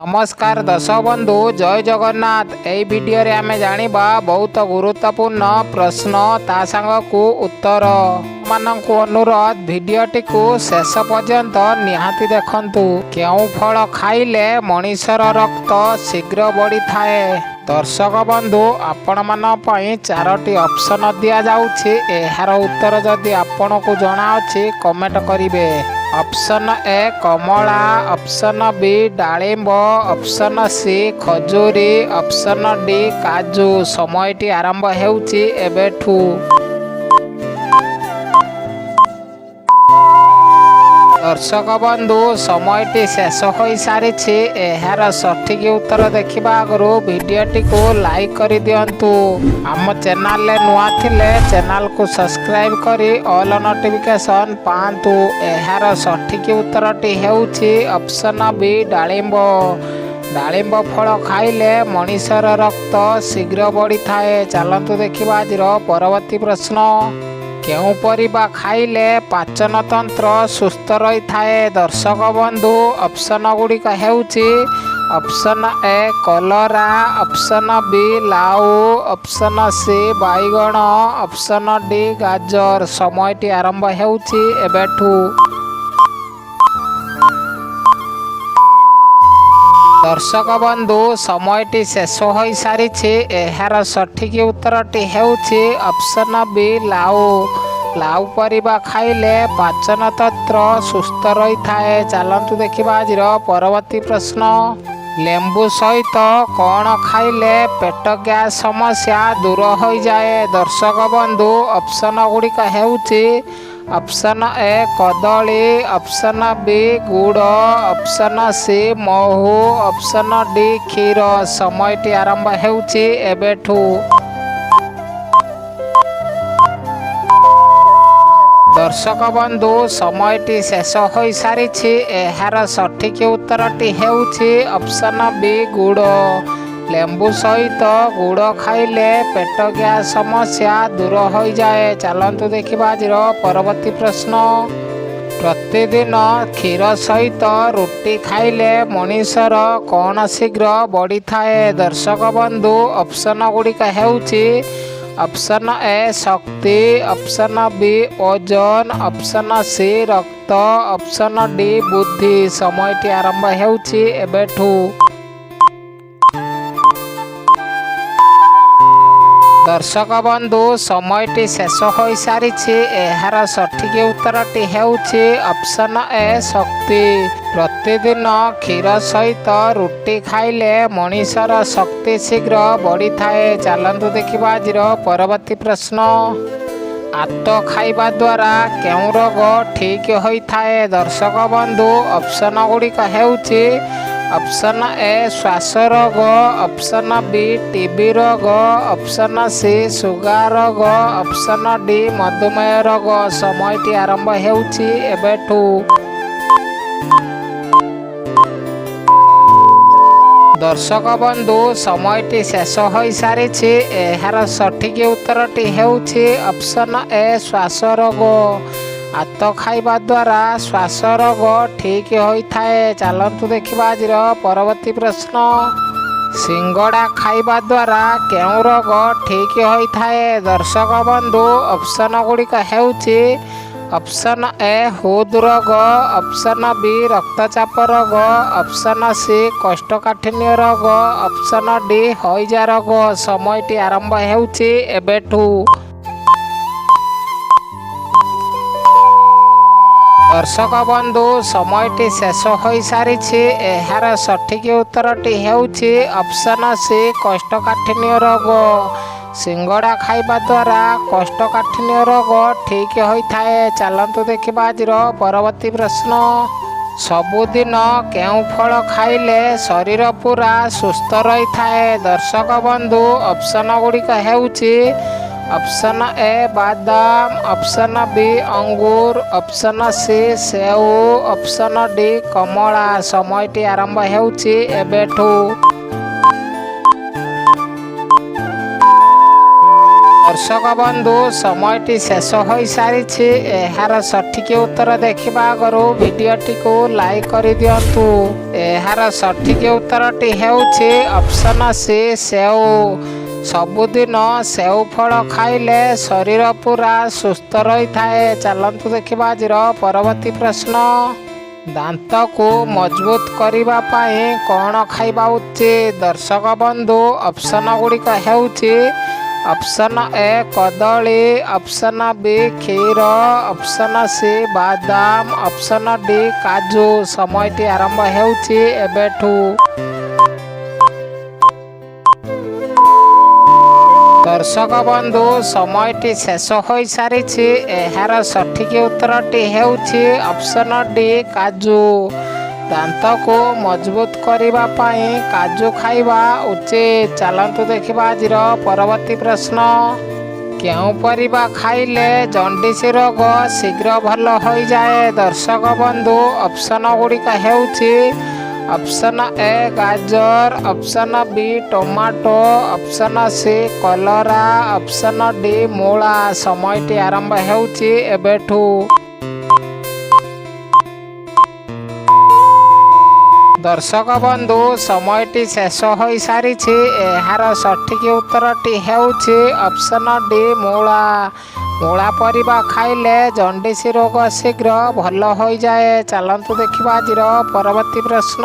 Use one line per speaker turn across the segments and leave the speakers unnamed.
ନମସ୍କାର ଦର୍ଶକ ବନ୍ଧୁ, ଜୟ ଜଗନ୍ନାଥ। ଏହି ଭିଡ଼ିଓରେ ଆମେ ଜାଣିବା ବହୁତ ଗୁରୁତ୍ୱପୂର୍ଣ୍ଣ ପ୍ରଶ୍ନ, ତା ସାଙ୍ଗକୁ ଉତ୍ତର। ମାନଙ୍କୁ ଅନୁରୋଧ, ଭିଡ଼ିଓଟିକୁ ଶେଷ ପର୍ଯ୍ୟନ୍ତ ନିହାତି ଦେଖନ୍ତୁ। କେଉଁ ଫଳ ଖାଇଲେ ମଣିଷର ରକ୍ତ ଶୀଘ୍ର ବଢ଼ିଥାଏ? ଦର୍ଶକ ବନ୍ଧୁ, ଆପଣମାନଙ୍କ ପାଇଁ ଚାରୋଟି ଅପସନ୍ ଦିଆଯାଉଛି। ଏହାର ଉତ୍ତର ଯଦି ଆପଣଙ୍କୁ ଜଣାଅଛି, କମେଣ୍ଟ କରିବେ। Option A Kamala, option B ଡାଳିମ୍ବ, ଅପସନ୍ ସି ଖଜୁରୀ, ଅପସନ୍ ଡି କାଜୁ। ସମୟଟି ଆରମ୍ଭ ହେଉଛି ଏବେଠୁ। ଦର୍ଶକ ବନ୍ଧୁ, ସମୟଟି ଶେଷ ହୋଇସାରିଛି। ଏହାର ସଠିକ୍ ଉତ୍ତର ଦେଖିବା ଆଗରୁ ଭିଡ଼ିଓଟିକୁ ଲାଇକ୍ କରିଦିଅନ୍ତୁ। ଆମ ଚ୍ୟାନେଲରେ ନୂଆ ଥିଲେ ଚ୍ୟାନେଲକୁ ସବସ୍କ୍ରାଇବ୍ କରି ଅଲ୍ ନୋଟିଫିକେସନ୍ ପାଆନ୍ତୁ। ଏହାର ସଠିକ୍ ଉତ୍ତରଟି ହେଉଛି ଅପସନ୍ ବି ଡାଳିମ୍ବ। ଡାଳିମ୍ବ ଫଳ ଖାଇଲେ ମଣିଷର ରକ୍ତ ଶୀଘ୍ର ବଢ଼ିଥାଏ। ଚାଲନ୍ତୁ ଦେଖିବା ଆଜିର ପରବର୍ତ୍ତୀ ପ୍ରଶ୍ନ। କେଉଁ ପରିବା ଖାଇଲେ ପାଚନ ତନ୍ତ୍ର ସୁସ୍ଥ ରହିଥାଏ? ଦର୍ଶକ ବନ୍ଧୁ, ଅପସନ୍ ଗୁଡ଼ିକ ହେଉଛି ଅପସନ୍ ଏ କଲରା, ଅପସନ୍ ବି ଲାଉ, ଅପସନ୍ ସି ବାଇଗଣ, ଅପସନ୍ ଡି ଗାଜର। ସମୟଟି ଆରମ୍ଭ ହେଉଛି ଏବେଠୁ। ଦର୍ଶକ ବନ୍ଧୁ, ସମୟଟି ଶେଷ ହୋଇସାରିଛି। ଏହାର ସଠିକ୍ ଉତ୍ତରଟି ହେଉଛି ଅପସନ୍ ବି ଲାଉ। ଲାଉ ପରିବା ଖାଇଲେ ପାଚନ ତନ୍ତ୍ର ସୁସ୍ଥ ରହିଥାଏ। ଚାଲନ୍ତୁ ଦେଖିବା ଆଜିର ପରବର୍ତ୍ତୀ ପ୍ରଶ୍ନ। ଲେମ୍ବୁ ସହିତ କ'ଣ ଖାଇଲେ ପେଟ ଗ୍ୟାସ୍ ସମସ୍ୟା ଦୂର ହୋଇଯାଏ? ଦର୍ଶକ ବନ୍ଧୁ, ଅପସନ୍ ଗୁଡ଼ିକ ହେଉଛି ଅପସନ୍ ଏ କଦଳୀ, ଅପସନ୍ ବି ଗୁଡ଼, ଅପସନ୍ ସି ମହୁ, ଅପସନ୍ ଡି କ୍ଷୀର। ସମୟଟି ଆରମ୍ଭ ହେଉଛି ଏବେଠୁ। ଦର୍ଶକ ବନ୍ଧୁ, ସମୟଟି ଶେଷ ହୋଇସାରିଛି। ଏହାର ସଠିକ୍ ଉତ୍ତରଟି ହେଉଛି ଅପସନ୍ ବି ଗୁଡ଼। ଲେମ୍ବୁ ସହିତ ଗୁଡ଼ ଖାଇଲେ ପେଟ ଗ୍ୟାସ୍ ସମସ୍ୟା ଦୂର ହୋଇଯାଏ। ଚାଲନ୍ତୁ ଦେଖିବା ଆଜିର ପରବର୍ତ୍ତୀ ପ୍ରଶ୍ନ। ପ୍ରତିଦିନ କ୍ଷୀର ସହିତ ରୁଟି ଖାଇଲେ ମଣିଷର କ'ଣ ଶୀଘ୍ର ବଢ଼ିଥାଏ? ଦର୍ଶକ ବନ୍ଧୁ, ଅପସନ୍ ଗୁଡ଼ିକ ହେଉଛି option A Shakti, option B ଓଜନ, ଅପସନ୍ ସି ରକ୍ତ, ଅପସନ୍ ଡି ବୁଦ୍ଧି। ସମୟଟି ଆରମ୍ଭ ହେଉଛି ଏବେଠୁ। ଦର୍ଶକ ବନ୍ଧୁ, ସମୟଟି ଶେଷ ହୋଇସାରିଛି। ଏହାର ସଠିକ୍ ଉତ୍ତରଟି ହେଉଛି ଅପସନ୍ ଏ ଶକ୍ତି। ପ୍ରତିଦିନ କ୍ଷୀର ସହିତ ରୁଟି ଖାଇଲେ ମଣିଷର ଶକ୍ତି ଶୀଘ୍ର ବଢ଼ିଥାଏ। ଚାଲନ୍ତୁ ଦେଖିବା ଆଜିର ପରବର୍ତ୍ତୀ ପ୍ରଶ୍ନ। ଆତ ଖାଇବା ଦ୍ୱାରା କେଉଁ ରୋଗ ଠିକ୍ ହୋଇଥାଏ? ଦର୍ଶକ ବନ୍ଧୁ, ଅପସନ୍ ଗୁଡ଼ିକ ହେଉଛି ଅପସନ୍ ଏ ଶ୍ୱାସ ରୋଗ, ଅପସନ୍ ବି ଟିବି ରୋଗ, ଅପସନ୍ ସି ସୁଗାର ରୋଗ, ଅପସନ୍ ଡି ମଧୁମେହ ରୋଗ। ସମୟଟି ଆରମ୍ଭ ହେଉଛି ଏବେଠୁ। ଦର୍ଶକ ବନ୍ଧୁ, ସମୟଟି ଶେଷ ହୋଇସାରିଛି। ଏହାର ସଠିକ୍ ଉତ୍ତରଟି ହେଉଛି ଅପସନ୍ ଏ ଶ୍ୱାସ ରୋଗ। ଆତ ଖାଇବା ଦ୍ୱାରା ଶ୍ୱାସ ରୋଗ ଠିକ୍ ହୋଇଥାଏ। ଚାଲନ୍ତୁ ଦେଖିବା ଆଜିର ପରବର୍ତ୍ତୀ ପ୍ରଶ୍ନ। ସିଙ୍ଗଡ଼ା ଖାଇବା ଦ୍ୱାରା କେଉଁ ରୋଗ ଠିକ୍ ହୋଇଥାଏ? ଦର୍ଶକ ବନ୍ଧୁ, ଅପସନ୍ ଗୁଡ଼ିକ ହେଉଛି ଅପସନ୍ ଏ ହୃଦ୍ ରୋଗ, ଅପସନ୍ ବି ରକ୍ତଚାପ ରୋଗ, ଅପସନ୍ ସି କୋଷ୍ଠକାଠିନ୍ୟ ରୋଗ, ଅପସନ୍ ଡି ହଇଜା ରୋଗ। ସମୟଟି ଆରମ୍ଭ ହେଉଛି ଏବେଠୁ। ଦର୍ଶକ ବନ୍ଧୁ, ସମୟଟି ଶେଷ ହୋଇସାରିଛି। ଏହାର ସଠିକ୍ ଉତ୍ତରଟି ହେଉଛି ଅପସନ୍ ସି କୋଷ୍ଠକାଠିନ୍ୟ ରୋଗ। ସିଙ୍ଗଡ଼ା ଖାଇବା ଦ୍ୱାରା କୋଷ୍ଠକାଠିନ୍ୟ ରୋଗ ଠିକ୍ ହୋଇଥାଏ। ଚାଲନ୍ତୁ ଦେଖିବା ଆଜିର ପରବର୍ତ୍ତୀ ପ୍ରଶ୍ନ। ସବୁଦିନ କେଉଁ ଫଳ ଖାଇଲେ ଶରୀର ପୁରା ସୁସ୍ଥ ରହିଥାଏ? ଦର୍ଶକ ବନ୍ଧୁ, ଅପସନ୍ ଗୁଡ଼ିକ ହେଉଛି ଅପସନ୍ ଏ ବାଦାମ, ଅପସନ୍ ବି ଅଙ୍ଗୁର, ଅପସନ୍ ସି ସେଉ, ଅପସନ୍ ଡି କମଳା। ସମୟଟି ଆରମ୍ଭ ହେଉଛି ଏବେଠୁ। ଦର୍ଶକ ବନ୍ଧୁ, ସମୟଟି ଶେଷ ହୋଇସାରିଛି। ଏହାର ସଠିକ ଉତ୍ତର ଦେଖିବା ଆଗରୁ ଭିଡ଼ିଓଟିକୁ ଲାଇକ୍ କରିଦିଅନ୍ତୁ। ଏହାର ସଠିକ ଉତ୍ତରଟି ହେଉଛି ଅପସନ୍ ସି, ସେଉ। ସବୁଦିନ ସେଉ ଫଳ ଖାଇଲେ ଶରୀର ପୁରା ସୁସ୍ଥ ରହିଥାଏ। ଚାଲନ୍ତୁ ଦେଖିବା ଆଜିର ପରବର୍ତ୍ତୀ ପ୍ରଶ୍ନ। ଦାନ୍ତକୁ ମଜବୁତ କରିବା ପାଇଁ କ'ଣ ଖାଇବା ଉଚିତ? ଦର୍ଶକ ବନ୍ଧୁ, ଅପସନ୍ ଗୁଡ଼ିକ ହେଉଛି ଅପସନ୍ ଏ, କଦଳୀ, ଅପସନ୍ ବି, କ୍ଷୀର, ଅପସନ୍ ସି, ବାଦାମ, ଅପସନ୍ ଡି, କାଜୁ। ସମୟଟି ଆରମ୍ଭ ହେଉଛି ଏବେଠୁ। ଦର୍ଶକ ବନ୍ଧୁ, ସମୟଟି ଶେଷ ହୋଇସାରିଛି। ଏହାର ସଠିକ ଉତ୍ତରଟି ହେଉଛି ଅପସନ୍ ଡି, କାଜୁ। ଦାନ୍ତକୁ ମଜବୁତ କରିବା ପାଇଁ କାଜୁ ଖାଇବା ଉଚିତ। ଚାଲନ୍ତୁ ଦେଖିବା ଆଜିର ପରବର୍ତ୍ତୀ ପ୍ରଶ୍ନ। କେଉଁ ପରିବା ଖାଇଲେ ଜଣ୍ଡିସ ରୋଗ ଶୀଘ୍ର ଭଲ ହୋଇଯାଏ? ଦର୍ଶକ ବନ୍ଧୁ, ଅପସନ୍ ଗୁଡ଼ିକ ହେଉଛି ଅପସନ୍ ଏ, ଗାଜର, option B, tomato, option C, କଲରା, ଅପସନ୍ ଡି, ମୂଳା। ସମୟଟି ଆରମ୍ଭ ହେଉଛି ଏବେଠୁ। ଦର୍ଶକ ବନ୍ଧୁ, ସମୟଟି ଶେଷ ହୋଇସାରିଛି। ଏହାର ସଠିକ ଉତ୍ତରଟି ହେଉଛି ଅପସନ୍ ଡି, ମୂଳା। ମୂଳା ପରିବା ଖାଇଲେ ଜଣ୍ଡିସ ରୋଗ ଶୀଘ୍ର ଭଲ ହୋଇଯାଏ। ଚାଲନ୍ତୁ ଦେଖିବା ଆଜିର ପରବର୍ତ୍ତୀ ପ୍ରଶ୍ନ।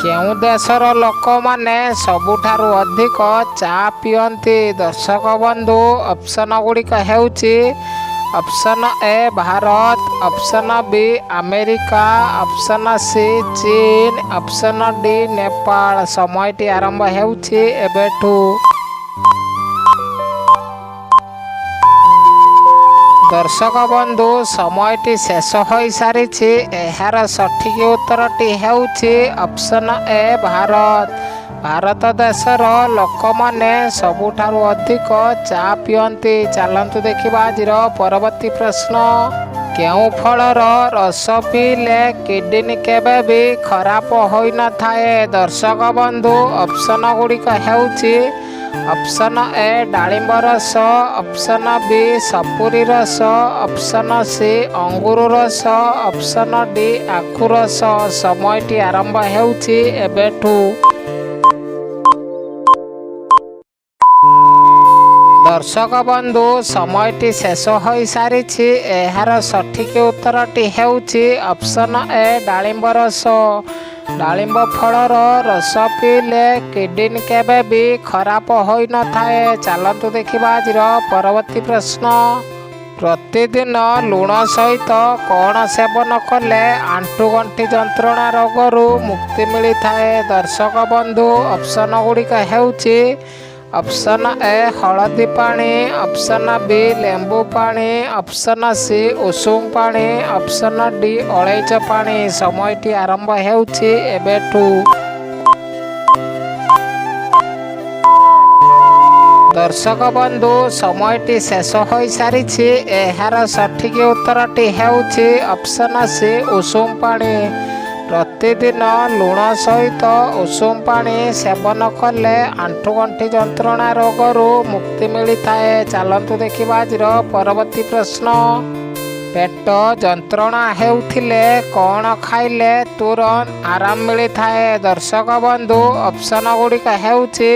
କେଉଁ ଦେଶର ଲୋକମାନେ ସବୁଠାରୁ ଅଧିକ ଚା ପିଅନ୍ତି? ଦର୍ଶକ ବନ୍ଧୁ, ଅପସନ୍ ଗୁଡ଼ିକ ହେଉଛି option A, Bharat, option B, America, option C, ଚୀନ, ଅପସନ୍ ଡି, ନେପାଳ। ସମୟଟି ଆରମ୍ଭ ହେଉଛି ଏବେଠୁ। ଦର୍ଶକ ବନ୍ଧୁ, ସମୟଟି ଶେଷ ହୋଇସାରିଛି। ଏହାର ସଠିକ ଉତ୍ତରଟି ହେଉଛି ଅପସନ୍ ଏ, ଭାରତ। ଭାରତ ଦେଶର ଲୋକମାନେ ସବୁଠାରୁ ଅଧିକ ଚା ପିଅନ୍ତି। ଚାଲନ୍ତୁ ଦେଖିବା ଆଜିର ପରବର୍ତ୍ତୀ ପ୍ରଶ୍ନ। କେଉଁ ଫଳର ରସ ପିଇଲେ କିଡନୀ କେବେ ବି ଖରାପ ହୋଇନଥାଏ? ଦର୍ଶକ ବନ୍ଧୁ, ଅପସନ୍ ଗୁଡ଼ିକ ହେଉଛି ଅପସନ୍ ଏ, ଡାଳିମ୍ବ ରସ, ଅପସନ୍ ବି, ସପୁରୀ ରସ, ଅପସନ୍ ସି, ଅଙ୍ଗୁର ରସ, ଅପସନ୍ ଡି, ଆଖୁ ରସ। ସମୟଟି ଆରମ୍ଭ ହେଉଛି ଏବେଠୁ। ଦର୍ଶକ ବନ୍ଧୁ, ସମୟଟି ଶେଷ ହୋଇସାରିଛି। ଏହାର ସଠିକ ଉତ୍ତରଟି ହେଉଛି ଅପସନ୍ ଏ, ଡାଳିମ୍ବ ରସ। ଡାଳିମ୍ବ ଫଳର ରସ ପିଇଲେ କିଡନୀ କେବେ ବି ଖରାପ ହୋଇନଥାଏ। ଚାଲନ୍ତୁ ଦେଖିବା ଆଜିର ପରବର୍ତ୍ତୀ ପ୍ରଶ୍ନ। ପ୍ରତିଦିନ ଲୁଣ ସହିତ କ'ଣ ସେବନ କଲେ ଆଣ୍ଠୁଗଣ୍ଠି ଯନ୍ତ୍ରଣା ରୋଗରୁ ମୁକ୍ତି ମିଳିଥାଏ? ଦର୍ଶକ ବନ୍ଧୁ, ଅପସନ୍ ଗୁଡ଼ିକ ହେଉଛି ଅପସନ୍ ଏ, ହଳଦୀ ପାଣି, ଅପସନ୍ ବି, ଲେମ୍ବୁ ପାଣି, ଅପସନ୍ ସି, ଉଷୁମ ପାଣି, ଅପସନ୍ ଡି, ଅଳେଇଚ ପାଣି। ସମୟଟି ଆରମ୍ଭ ହେଉଛି ଏବେଠୁ। ଦର୍ଶକ ବନ୍ଧୁ, ସମୟଟି ଶେଷ ହୋଇସାରିଛି। ଏହାର ସଠିକ ଉତ୍ତରଟି ହେଉଛି ଅପସନ୍ ସି, ଉଷୁମ ପାଣି। ପ୍ରତିଦିନ ଲୁଣ ସହିତ ଉଷୁମ ପାଣି ସେବନ କଲେ ଆଣ୍ଠୁଗଣ୍ଠି ଯନ୍ତ୍ରଣା ରୋଗରୁ ମୁକ୍ତି ମିଳିଥାଏ। ଚାଲନ୍ତୁ ଦେଖିବା ଆଜିର ପରବର୍ତ୍ତୀ ପ୍ରଶ୍ନ। ପେଟ ଯନ୍ତ୍ରଣା ହେଉଥିଲେ କ'ଣ ଖାଇଲେ ତୁରନ୍ତ ଆରାମ ମିଳିଥାଏ? ଦର୍ଶକ ବନ୍ଧୁ, ଅପସନ୍ ଗୁଡ଼ିକ ହେଉଛି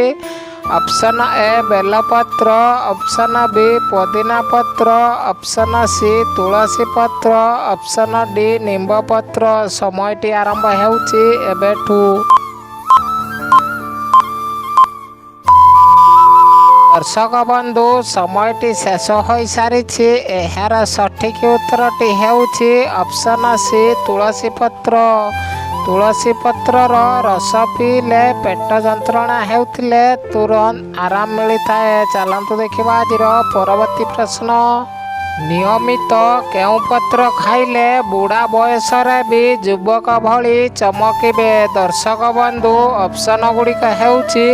ଅପସନ୍ ଏ, ବେଲପତ୍ର, ଅପସନ୍ ବି, ପୋଦିନା ପତ୍ର, ଅପସନ୍ ସି, ତୁଳସୀ ପତ୍ର, ଅପସନ୍ ଡି, ନିମ୍ବ ପତ୍ର। ସମୟଟି ଆରମ୍ଭ ହେଉଛି ଏବେଠୁ। ଦର୍ଶକ ବନ୍ଧୁ, ସମୟଟି ଶେଷ ହୋଇସାରିଛି। ଏହାର ସଠିକ ଉତ୍ତରଟି ହେଉଛି ଅପସନ୍ ସି, ତୁଳସୀ ପତ୍ର। ତୁଳସୀ ପତ୍ରର ରସ ପିଇଲେ ପେଟ ଯନ୍ତ୍ରଣା ହେଉଥିଲେ ତୁରନ୍ତ ଆରାମ ମିଳିଥାଏ। ଚାଲନ୍ତୁ ଦେଖିବା ଆଜିର ପରବର୍ତ୍ତୀ ପ୍ରଶ୍ନ। ନିୟମିତ କେଉଁ ପତ୍ର ଖାଇଲେ ବୁଢ଼ା ବୟସରେ ବି ଯୁବକ ଭଳି ଚମକିବେ? ଦର୍ଶକ ବନ୍ଧୁ, ଅପସନ୍ ଗୁଡ଼ିକ ହେଉଛି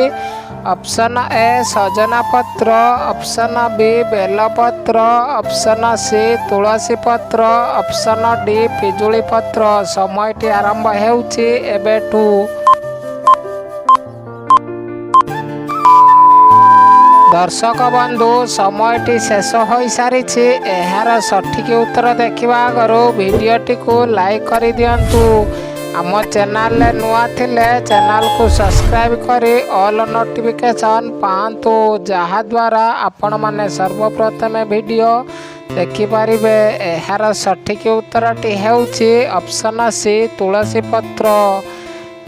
ଅପସନ୍ ଏ, ସଜନା ପତ୍ର, ଅପସନ୍ ବି, ବେଲପତ୍ର, ଅପସନ୍ ସି, ତୁଳସୀ ପତ୍ର, ଅପସନ୍ ଡି, ପିଜୁଳି ପତ୍ର। ସମୟଟି ଆରମ୍ଭ ହେଉଛି ଏବେଠୁ। ଦର୍ଶକ ବନ୍ଧୁ, ସମୟଟି ଶେଷ ହୋଇସାରିଛି। ଏହାର ସଠିକ୍ ଉତ୍ତର ଦେଖିବା ଆଗରୁ ଭିଡ଼ିଓଟିକୁ ଲାଇକ୍ କରିଦିଅନ୍ତୁ। ଆମ ଚ୍ୟାନେଲରେ ନୂଆ ଥିଲେ ଚ୍ୟାନେଲକୁ ସବସ୍କ୍ରାଇବ୍ କରି ଅଲ୍ ନୋଟିଫିକେସନ୍ ପାଆନ୍ତୁ, ଯାହାଦ୍ୱାରା ଆପଣମାନେ ସର୍ବପ୍ରଥମେ ଭିଡ଼ିଓ ଦେଖିପାରିବେ। ଏହାର ସଠିକ୍ ଉତ୍ତରଟି ହେଉଛି ଅପସନ୍ ସି, ତୁଳସୀ ପତ୍ର।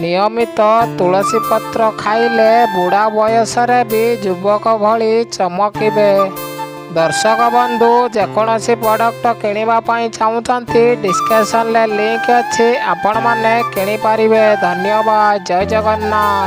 ନିୟମିତ ତୁଳସୀ ପତ୍ର ଖାଇଲେ ବୁଢ଼ା ବୟସରେ ବି ଯୁବକ ଭଳି ଚମକିବେ। ଦର୍ଶକ ବନ୍ଧୁ, ଯେକୌଣସି ପ୍ରଡ଼କ୍ଟ କିଣିବା ପାଇଁ ଚାହୁଁଛନ୍ତି, ଡିସ୍କ୍ରିପସନ୍ରେ ଲିଙ୍କ୍ ଅଛି, ଆପଣମାନେ କିଣିପାରିବେ। ଧନ୍ୟବାଦ। ଜୟ ଜଗନ୍ନାଥ।